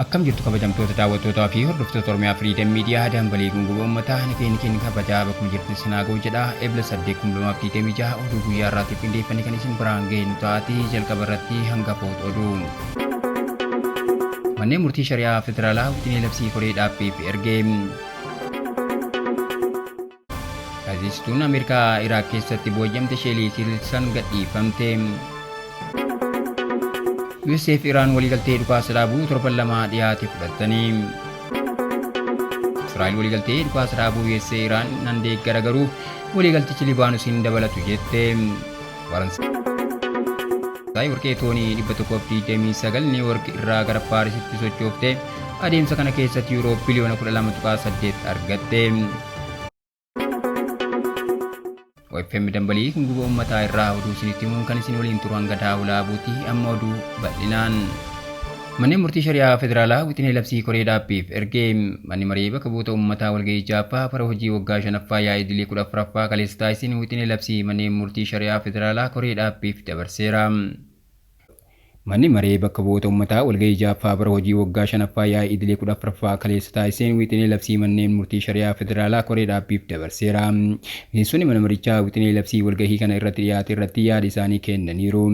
Akkam jirtu kabajamtoota daawwattootaa fi hordoftoota Oromiyaa Firiidam Miidiyaa dambalii gunguma uummataa nageenyi keenya kabajaa bakkuma jirtu isin haa ga'u jedha. Ebla 8 2026 oduu guyyaa irraatiif qindeeffanne kan isin biraan geenyu taati jalqaba irratti hangafoota oduu. Manneen murtii shari'aa federaalaa wixinee labsii koree dhaabbiif erge. Gaazexeessituun Ameerikaa Iraaq keessatti booji'amte Sheelii Kiilsan gadhiifamte. USA fi Iraan waliigaltee dhukaasa dhaabuu torban lamaa dhiyaate fudhatanii. Israa'el waliigaltee dhukaasa dhaabuu USA Iraan nan deeggara garuu waliigaltichi Libaanusiin dabalatu jette. Faransaay warqee toonii 129 Niiwoork irraa gara Paarisitti sochoofte. Adeemsa kana keessatti yuuroo biliyoona 12.8 argatte. OFM dambalii guba uummataa irraa oduu isinitti himuun kan isin waliin turu hanga daawulaa buuti amma oduu bal'inaan. Manneen murtii shari'aa federaalaa wixinee labsii koree dhaabbiif ergee manni maree bakka bu'oota uummataa walgahii ja'affaa bara hojii waggaa shanaffaa yaa'ii idilee 14ffaa kaleessa taasiseen wixinee labsii manneen murtii shari'aa federaalaa koree dhaabbiif dabarseera. Manni maree bakka bu'oota uummataa walgahii ja'affaa bara hojii waggaa shanaffaa yaa'ii idilee 14ffaa kaleessa taasiseen wixinee labsii manneen murtii shari'aa federaalaa koree dhaabbiif dabarseera. Miseensonni mana marichaa wixinee labsii walgahii kana irratti dhiyaate irratti yaada isaanii kennaniiru.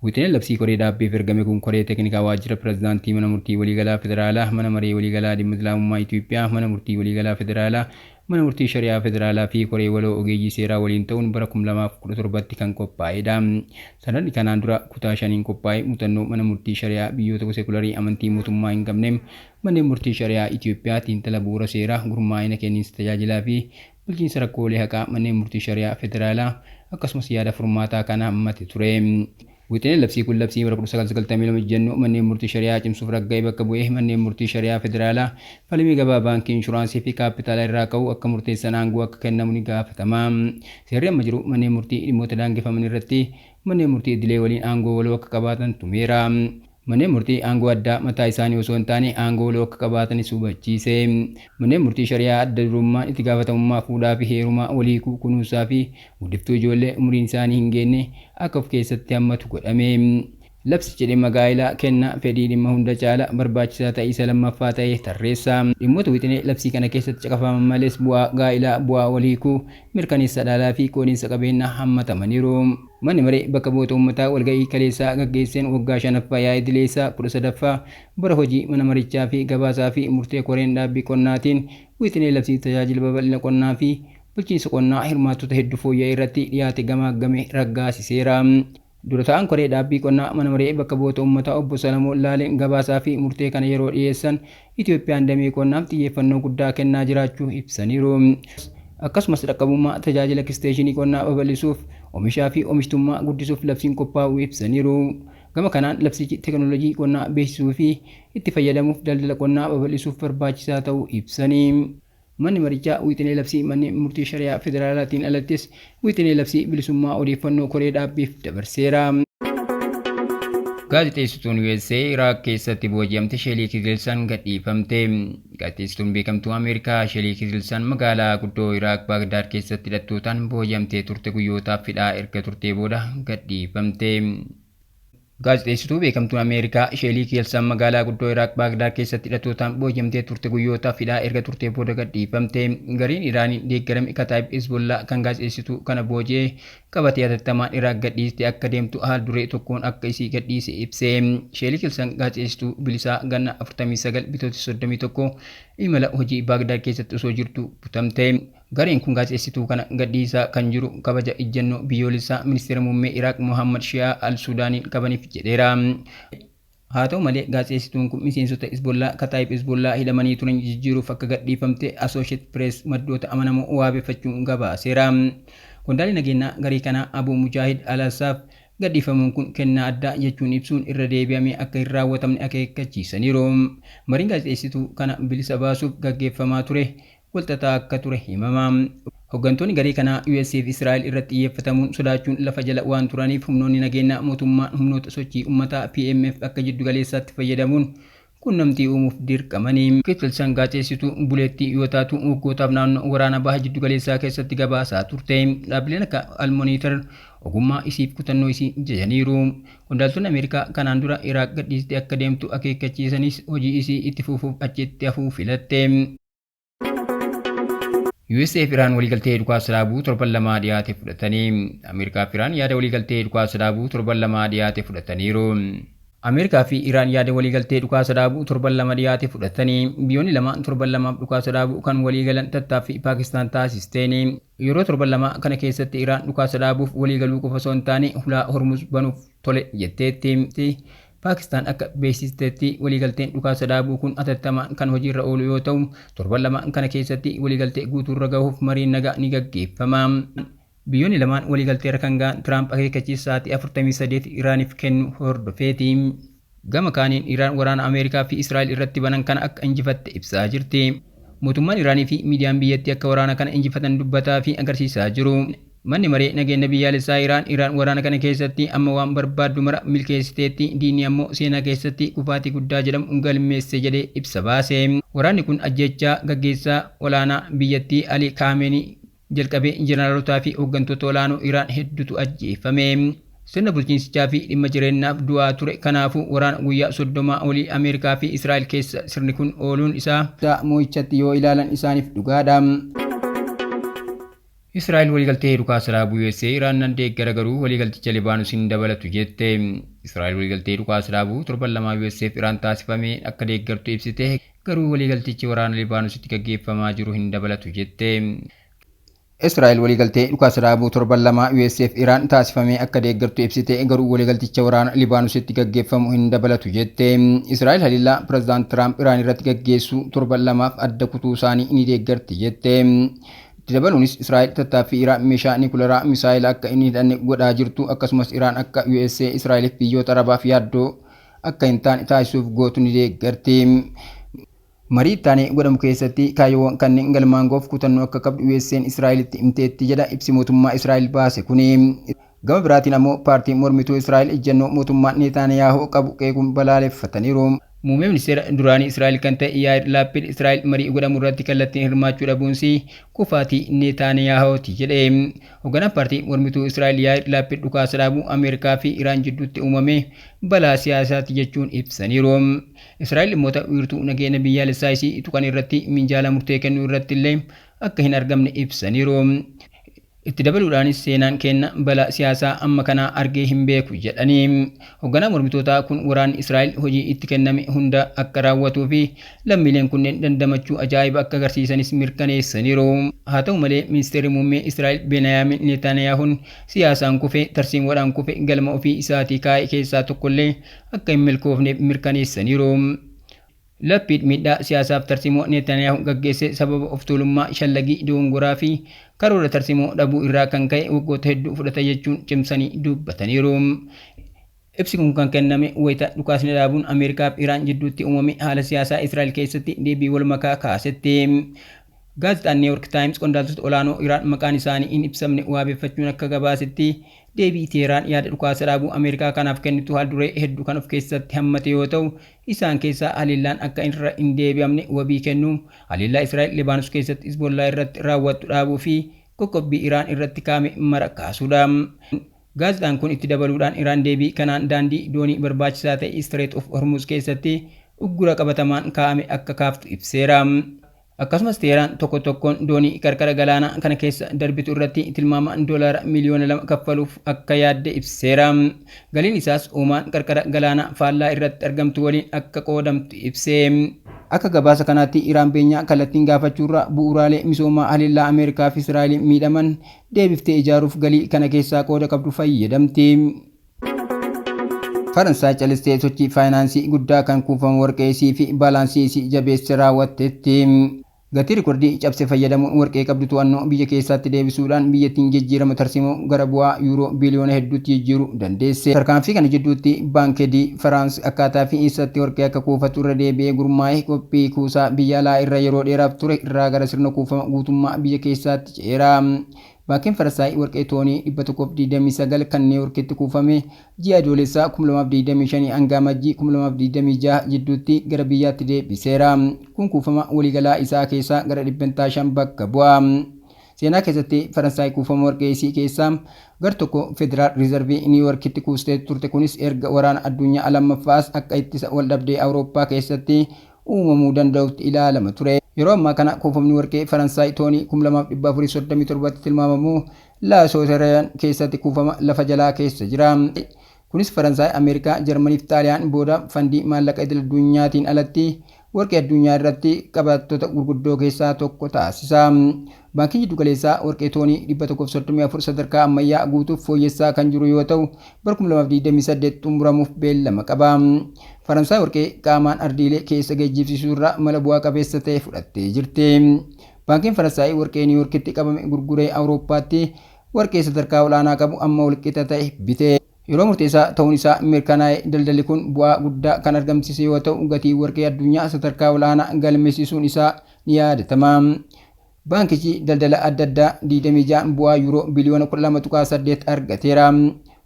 Wixineen labsii koree dhaabbiif ergame kun koree teeknikaa waajjira pirezidaantii mana murtii waliigalaa federaalaa, mana maree waliigalaa dhimma Islaamummaa Itoophiyaa, mana murtii waliigalaa federaalaa, mana murtii shari'aa federaalaa fi koree waloo ogeeyyii seeraa waliin ta'uun bara 2017tti kan qophaa'edha. Sanadni kanaan dura kutaa shaniin qophaa'e muuxannoo mana murtii shari'aa biyyoota sekularii amantii mootummaa hin qabne, manneen murtii shari'aa Itoophiyaa, xiinxala bu'uura seeraa, gurmaa'ina kenniinsa tajaajilaa fi bulchiinsa rakkoolee haqaa manneen murtii shari'aa federaalaa akkasumas yaada furmaataa kan hammate ture. Wixineen labsii kun labsii bara 1992 ejjennoo manneen murtii shari'aa cimsuuf ragga'e bakka bu'ee manneen murtii shari'aa federaalaa falmii gabaa baankii, inshuraansii fi kaappitaalaa irraa ka'u akka murteessan aangoo akka kennamu ni gaafatama. Seerri amma jiru manneen murtii dhimmoota daangeffaman irratti manneen murtii idilee waliin aangoo waloo akka qabaatan tumeera. Manneen murtii aangoo addaa mataa isaanii osoo hin taane aangoo waloo akka qabaatanis hubachiise. Manneen murtii shari'aa adda durummaan itti gaafatamummaa fuudhaa fi heerumaa, wal hiikuu, kunuunsaa fi guddiftuu ijoollee umriin isaanii hin geenne akka of keessatti hammatu godhame. Labsichi dhimma gaa'ilaa, kenna, fedhii dhimma hunda caala barbaachisaa ta'e isa lammaffaa ta'e tarreessa. Dhimmoota wixinee labsii kana keessatti caqafaman malees bu'aa gaa'ilaa, bu'aa wal hiikuu, mirkaneessa dhaalaa fi qoodinsa qabeennaa hammatamaniiru. Manni Maree Bakka Bu'oota Uummataa walga'ii kaleessaa gaggeesseen waggaa 5ffaa yaa'ii idilee isaa 13ffaa bara hojii mana marichaa fi gabaasaa fi murtee koreen dhaabbii qonnaatiin wixinee labsii tajaajila babal'ina qonnaa fi bulchiinsa qonnaa hirmaattota heddu fooyya'e irratti dhiyaate gamaaggame raggaasiseera. Dura taa'aan koree dhaabbii qonnaa mana maree bakka bu'oota uummataa obbo Salamoon Laaleen gabaasaa fi murtee kana yeroo dhiyeessan Itiyoophiyaan damee qonnaaf xiyyeeffannoo guddaa kennaa jiraachuu ibsaniiru. Akkasumas dhaqqabummaa tajaajila ekisteeshinii qonnaa babal'isuuf, omishaa fi omishtummaa guddisuuf labsiin qophaa'uu ibsaniiru. Gama kanaan labsichi teeknooloojii qonnaa beeksisuu fi itti fayyadamuuf daldala qonnaa babal'isuuf barbaachisaa ta'uu ibsanii. Manni marichaa wixinee labsii manneen murtii shari'aa federaalaatiin alattis wixinee labsii bilisummaa odeeffannoo koree dhaabbiif dabarseera. Gaazexeessituun USA Iraaq keessatti booji'amte Sheelii Kigelsan gadhiifamte. Gaazexeessituun beekamtuu Ameerikaa Sheelii Kigelsan magaalaa guddoo Iraaq Baagdaad keessatti hidhattootaan booji'amtee turte guyyootaaf hidhaa erga turtee booda gadhiifamte. Gaazexeessituu beekamtuun Ameerikaa Sheelii Kielsan magaalaa guddoo Iraaq Baagdaad keessatti hidhattootaan booji'amtee turte guyyootaaf hidhaa erga turtee booda gadhiifamte. Gareen Iraaniin deeggarame Kataayib Hezbollaa kan gaazexeessituu kana booji'e qabatee hatattamaan Iraaq gadhiistee akka deemtu haal duree tokkoon akka isii gadhiise ibse. Sheelii Kielsan gaazexeessituu bilisaa ganna 49 Bitootessa 31 imala hojii Baagdaad keessatti osoo jirtu butamte. Gareen kun gaazexeessituu kana gadhiisaa kan jiru kabaja ijjannoo biyyoolessaa Ministeera Muummee Iraaq Mohaammad Shi'aa al-Suudaaniin qabaniif jedheera. Haa ta'u malee gaazexeessituun kun miseensota Hezbollaa Kataayib Hezbollaa hidhamanii turan jijjiiruuf akka gadhiifamte Associated Press maddoota amanamoo waabeffachuun gabaaseera. Qondaalli nageenyaa garee kanaa Abuu Mujaahid al-Assaaf gadhiifamuun kun kennaa addaa jechuun ibsuun irra deebi'amee akka hin raawwatamne akeekkachiisaniiru. Mariin gaazexeessituu kana bilisa baasuuf gaggeeffamaa ture walxaxaa akka ture himama. Hoggantoonni garee kanaa US fi Israa'el irratti xiyyeeffatamuun sodaachuun lafa jala waan turaniif humnoonni nageennaa mootummaan humnoota sochii ummataa PMF akka jiddu galeessaatti fayyadamuun quunnamtii uumuuf dirqamanii. Kitilsan gaazexeessituu buleettii yoo taatu waggootaaf naannoo waraana baha jiddu galeessaa keessatti gabaasaa turte. Dhaabbileen akka Almoniitar ogummaa isiif kutannoo isii jajaniiru. Qondaaltonni Ameerikaa kanaan dura Iraaq gadhiistee akka deemtu akeekkachiisanis hojii isii itti fufuuf achitti hafuu filatte. USA fi Iraan waliigaltee dhukaasa dhaabuu torban 2 dhiyaate fudhatanii. Ameerikaa fi Iraan yaada waliigaltee dhukaasa dhaabuu torban 2 dhiyaate fudhataniiru. Ameerikaa fi Iraan yaada waliigaltee dhukaasa dhaabuu torban 2 dhiyaate fudhatanii. Biyyoonni lamaan torban 2f dhukaasa dhaabuu kan waliigalan tattaaffii Paakistaan taasisteeni. Yeroo torban 2 kana keessatti Iraan dhukaasa dhaabuuf waliigaluu qofa osoo hin taane hulaa Hormuz banuuf tole jetteetti. Paakistaan akka beeksistetti waliigalteen dhukaasa dhaabuu kun atattamaan kan hojiirra oolu yoo ta'u, torban 2 kana keessatti waliigaltee guutuurra gahuuf mariin nagaa ni gaggeeffama. Biyyoonni lamaan waliigalteerra kan gahan Tiraamp akeekkachiisa sa'aatii 48 Iraaniif kennu hordofeeti. Gama kaaniin Iraan waraana Ameerikaa fi Israa'el irratti banan kana akka injifatte ibsaa jirti. Mootummaan Iraanii fi miidiyaan biyyattii akka waraana kana injifatan dubbataa fi agarsiisaa jiru. Manni Maree Nageenya Biyyaalessaa Iraan, Iraan waraana kana keessatti amma waan barbaaddu mara milkeessiteetti, diinni ammoo seenaa keessatti kufaatii guddaa jedhamu galmeesse jedhee ibsa baase. Waraanni kun ajjeechaa gaggeessaa olaanaa biyyattii Ali Kaameenii jalqabee jeneraalotaa fi hooggantoota olaanoo Iraan hedduutu ajjeefame. Sirna bulchiinsichaa fi dhimma jireenyaaf du'aa ture. Kanaafuu waraana guyyaa 30 olii Ameerikaa fi Israa'el keessa sirni kun ooluun isaa mo'ichatti yoo ilaalan isaaniif dhugaadha. Israa'el waliigaltee dhukaasa dhaabuu USA Iraan nan deeggara garuu waliigalticha Libaanus hin dabalatu jette. Israa'el waliigaltee dhukaasa dhaabuu torban 2 USA fi Iraan taasifame akka deeggartu ibsite, garuu waliigaltichi waraana Libaanusitti gaggeeffamaa jiru hin dabalatu jette. Israa'el waliigaltee dhukaasa dhaabuu torban 2 USA fi Iraan taasifame akka deeggartu ibsite, garuu waliigalticha waraana Libaanusitti gaggeeffamu hin dabalatu jette. Israa'el haleellaa Pireezidaant Tiraamp Iraan irratti gaggeessu torban 2f adda kutuu isaanii ni deeggarti jette. Itti dabaluunis Israa'el tattaaffii Iraan meeshaa niwukilaraa misaayila akka inni hidhanne godhaa jirtu, akkasumas Iraan akka USA Israa'eliif biyyoota Arabaaf yaaddoo akka hin taane taasisuuf gootu ni deeggarti. Marii ittaanee godhamu keessatti kaayyoowwan kanneen galmaan gahuuf kutannoo akka qabdu USA'n Israa'elitti himteetti jedha ibsi mootummaa Israa'el baase kuni. Gama biraatiin ammoo paartiin mormituu Israa'el ejjennoo mootummaan Neetaaniyaahuu qabu qeequun balaaleffataniiru. Muummee ministeera duraanii Israa'el kan ta'e Yaa'ir Laappid Israa'el marii godhamu irratti kallattiin hirmaachuu dhabuunsii kufaatii Neetaaniyaahuuti jedhe. Hoogganaan paartii mormituu Israa'el Yaa'ir Laappid dhukaasa dhaabuu Ameerikaa fi Iraan jidduutti uumame balaa siyaasaati jechuun ibsaniiru. Israa'el dhimmoota wiirtuu nageenya biyyaalessaa isii tuqan irratti minjaala murtee kennuu irratti illee akka hin argamne ibsaniiru. Itti dabaluudhaanis seenaan kenna balaa siyaasaa amma kanaa argee hin beeku jedhanii. Hoogganaan mormitootaa kun waraanni Israa'el hojii itti kenname hunda akka raawwatuu fi lammiileen kunneen dandamachuu ajaa'iba akka agarsiisanis mirkaneessaniiru. Haa ta'u malee ministeerri muummee Israa'el Beniyaamin Netaniyaahuun siyaasaan kufe, tarsiimoodhaan kufe, galma ofii isaatii kaa'e keessaa tokkollee akka hin milkoofneef mirkaneessaniiru. Lappiid miidhaa siyaasaaf tarsiimoo Netaniyaahu gaggeesse sababa of tuulummaa, shallagii dogongoraa fi karoora tarsiimoo dhabuu irraa kan ka'e waggoota hedduu fudhata jechuun cimsanii dubbataniiru. Ibsi kun kan kenname wayita dhukaasni dhaabuun Ameerikaa fi Iraan jidduutti uumame haala siyaasaa Israa'el keessatti deebii wal makaa kaasetti. Gaazexaan New York Times qondaaltota olaanoo Iraan maqaan isaanii hin ibsamne waabeffachuun akka gabaasetti, deebii Teheraan yaada dhukaasa dhaabuu Ameerikaa kanaaf kennitu haal duree hedduu kan of keessatti hammate yoo ta'u, isaan keessaa haleellaan akka irra hin deebi'amne wabii kennuu, haleellaa Israa'el Libaanus keessatti Hizbollaa irratti raawwattu dhaabuu fi qoqqobbii Iraan irratti kaa'ame mara kaasuudha. Gaazexaan kun itti dabaluudhaan Iraan deebii kanaan daandii doonii barbaachisaa ta'e Strait of Hormuz keessatti uggura qabatamaan kaa'ame akka kaaftu ibseera. Akkasumas Teheraan tokko tokkoon doonii qarqara galaanaa kana keessa darbitu irratti tilmaamaan doolaara miliyoona 2 kaffaluuf akka yaadde ibseera. Galiin isaas Omaan qarqara galaanaa faallaa irratti argamtu waliin akka qoodamtu ibse. Akka gabaasa kanaatti Iraan beenyaa kallattiin gaafachuurra bu'uuraalee misoomaa haleellaa Ameerikaa fi Israa'eliin miidhaman deebiftee ijaaruuf galii kana keessaa qooda qabdu fayyadamti. Faransaay calistee sochii faayinaansii guddaa kan kuufama warqee isii fi baalaansii isii jabeesse raawwatteetti. Gatii rikordii cabse fayyadamuun warqee qabdu to'annoo biyya keessaatti deebisuudhaan biyyattiin jijjiirama tarsiimoo gara bu'aa yuuroo biliyoona hedduutti jijjiiruu dandeesse. Tarkaanfii kana jidduutti Baankee di Firaans akkaataa fi eessatti warqee akka kuufatu irra deebi'ee gurmaa'e qophii kuusaa biyya alaa irra yeroo dheeraaf ture irraa gara sirna kuufama guutummaa biyya keessaatti ce'eera. Baankiin Faransaay warqee toonii 129 kan Niiwuorkitti kuufame ji'a Adoolessaa 2025 hanga Amajjii 2026 jidduutti gara biyyaatti deebiseera. Kun kuufama waliigalaa isaa keessaa gara 5% bakka bu'a. Seenaa keessatti Faransaay kuufama warqee isii keessaa gar tokko Federaal Riizarvii Niiwuorkitti kuustee turte, kunis erga waraana addunyaa lammaffaas akka ittisa waldhabdee Awurooppaa keessatti uumamuu danda'utti ilaalama ture. Yeroo ammaa kana kuufamni warqee Faransaay toonii 2437tti tilmaamamu La Souterraine keessatti kuufama lafa jalaa keessa jira. Kunis Faransaay, Ameerikaa, Jarmanii fi Xaaliyaan booda fandii maallaqa idil addunyaatiin alatti warqee addunyaa irratti qabattota gurguddoo keessaa tokko taasisa. Baankiin Jiddugaleessaa warqee toonii 134 sadarkaa ammayyaa guutuuf fooyyessaa kan jiru yoo ta'u, bara 2028 xumuramuuf beellama qaba. Faransaay warqee qaamaan ardiilee keessa geejjibsiisuu irraa mala bu'aa qabeessa ta'e fudhattee jirti. Baankiin Faransaay warqee Niiwuorkitti qabame gurguree Awurooppaatti warqee sadarkaa olaanaa qabu amma walqixa ta'e bite. Yeroo murteessaa ta'uun isaa mirkanaa'e daldalli kun bu'aa guddaa kan argamsiise yoo ta'u, gatii warqee addunyaa sadarkaa olaanaa galmeessisuun isaa ni yaadatama. Baankichi daldala adda addaa 26 bu'aa yuuroo biliyoona 12.8 argateera.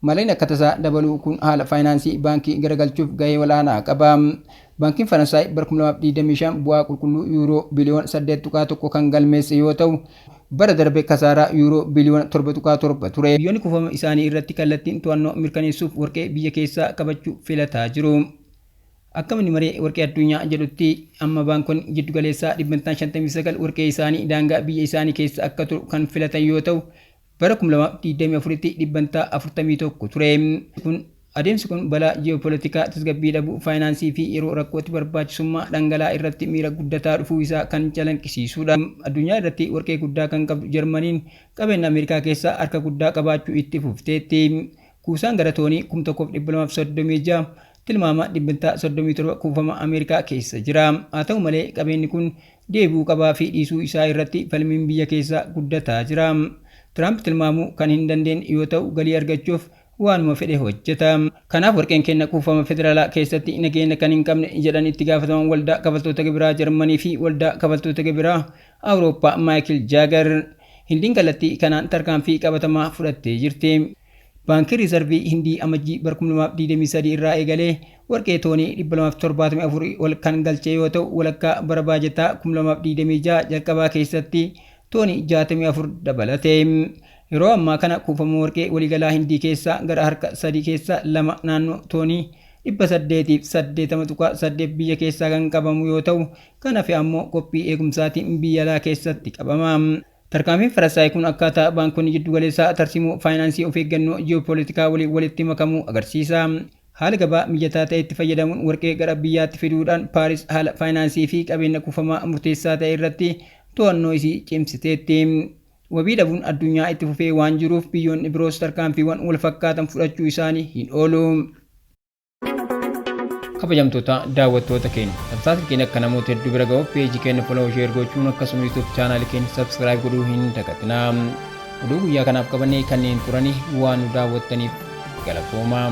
Maallaqni akka tasaa dabaluu kun haala faayinaansii baankii garagalchuuf gahee olaanaa qaba. Baankiin Faransaay bara 2025 bu'aa qulqulluu yuuroo biliyoona 8.1 kan galmeesse yoo ta'u, bara darbe kasaaraa yuuroo biliyoona 7.7 ture. Biyyoonni kuufama isaanii irratti kallattiin to'annoo mirkaneessuuf warqee biyya keessaa qabachuu filataa jiru. Akka manni maree warqee addunyaa jedhutti, amma baankonni jiddugaleessaa 59% warqee isaanii daangaa biyya isaanii keessa akka turu kan filatan yoo ta'u, bara 2024tti 41% ture. Kun adeemsi kun balaa ji'opolitikaa, tasgabbii dhabuu faayinaansii fi yeroo rakkootti barbaachisummaa dhangala'aa irratti miira guddataa dhufuu isaa kan calaqqisiisudha. Addunyaa irratti warqee guddaa kan qabdu Jarmaniin qabeenya Ameerikaa keessaa harka guddaa qabaachuu itti fufteetti. Kuusaan gara toonii 1236, tilmaama 37%, kuufama Ameerikaa keessa jira. Haa ta'u malee, qabeenyi kun deebi'uu qabaa fi dhiisuu isaa irratti falmiin biyya keessaa guddataa jira. Tiraamp tilmaamuu kan hin dandeenye yoo ta'u, galii argachuuf waanuma fedhe hojjeta. Kanaaf warqeen keenya kuufama federaalaa keessatti nageenya kan hin qabne, jedhan itti gaafataman waldaa kafaltoota gibiraa Jarmanii fi waldaa kafaltoota gibiraa Awurooppaa Maayikil Jaagar. Hindiin kallattii kanaan tarkaanfii qabatamaa fudhattee jirti. Baankiin Riizarvii Hindii Amajjii bara 2023 irraa eegalee warqee toonii 274 ol kan galche yoo ta'u, walakkaa bara baajataa 2026 jalqabaa keessatti toonii 64 dabalate. Yeroo ammaa kana kuufama warqee waliigalaa Hindii keessaa gara harka sadii keessaa lama, naannoo toonii 880.8, biyya keessaa kan qabamu yoo ta'u, kan hafe ammoo qophii eegumsaatiin biyya alaa keessatti qabama. Tarkaanfiin Faransaay kun akkaataa baankonni jiddugaleessaa tarsiimoo faayinaansii of eeggannoo ji'opolitikaa waliin walitti makamuu agarsiisa. Haala gabaa mijataa ta'etti fayyadamuun warqee gara biyyaatti fiduudhaan Paaris haala faayinaansii fi qabeenya kuufamaa murteessaa ta'e irratti to'annoo isii cimsiteetti. Wabii dhabuun addunyaa itti fufee waan jiruuf, biyyoonni biroos tarkaanfiiwwan wal fakkaatan fudhachuu isaanii hin oolu. Kabajamtoota daawwattoota keenya, tamsaasni keenya akka namoota hedduu bira ga'uuf peejii keenya follow, share gochuun akkasuma YouTube chaanaalii keenya subscribe godhuu hin dagatinaa. Oduu guyyaa kanaaf qabannee kanneen turanii, waan nu daawwattaniif galatoomaa.